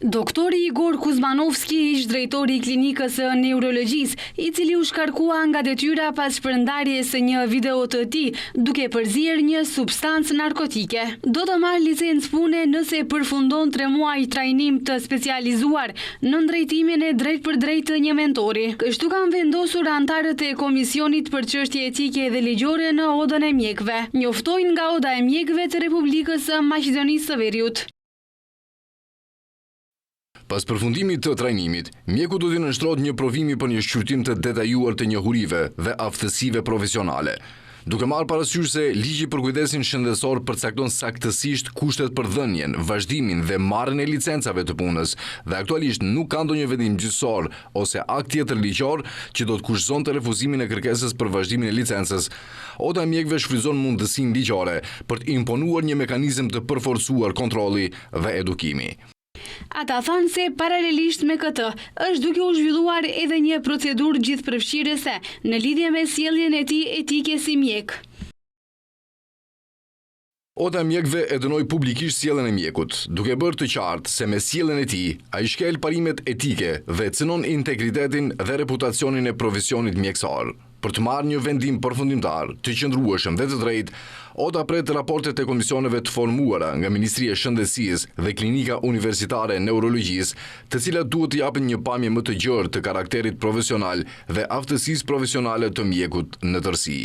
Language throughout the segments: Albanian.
Doktori Igor Kuzmanovski, ish-drejtori i Klinikës së Neurologjisë, i cili u shkarkua nga detyra pas shpërndarjes së një video të tij duke përzier një substancë narkotike, do të marrë licencë pune nëse përfundon tre muaj trajnim të specializuar nën drejtimin e drejtpërdrejtë të një mentori. Kështu kanë vendosur anëtarët e Komisionit për Çështje Etike dhe Ligjore në Odën e Mjekëve, njoftojnë nga Oda e Mjekëve të Republikës së Maqedonisë së Veriut. Pas përfundimit të trajnimit, mjeku do t'i nënshtrohet një provimi për një shqyrtim të detajuar të njohurive dhe aftësive profesionale. Duke marrë parasysh se Ligji për Kujdesin Shëndetësor përcakton saktësisht kushtet për dhënien, vazhdimin dhe marrjen e licencave të punës dhe aktualisht nuk ka ndonjë vendim gjyqësor ose akt tjetër ligjor që do të kushtëzonte refuzimin e kërkesës për vazhdimin e licencës, Oda e Mjekëve shfrytëzon mundësinë ligjore për të imponuar një mekanizëm të përforcuar kontrolli dhe edukimi. Ata thanë se paralelisht me këtë, është duke u zhvilluar edhe një procedurë gjithëpërfshirëse në lidhje me sjelljen e tij etike si mjek. Oda e Mjekëve e dënoi publikisht sjelljen e mjekut, duke bërë të qartë se me sjelljen e tij, ai shkel parimet etike dhe cënon integritetin dhe reputacionin e profesionit mjekësor. Për të marrë një vendim përfundimtar, të qëndrueshëm dhe të drejtë, Oda pret raportet e komisioneve të formuara nga Ministria e Shëndetësisë dhe Klinika Universitare e Neurologjisë, të cilat duhet të japin një pamje më të gjerë të karakterit profesional dhe aftësisë profesionale të mjekut në tërësi.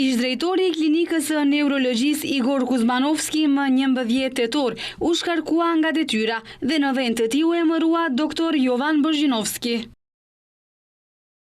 Ish-drejtori i Klinikës së Neurologjisë Igor Kuzmanovski më 11 tetor u shkarkua nga detyra dhe në vend të tij u emërua Doktor Jovan Bozhinovski.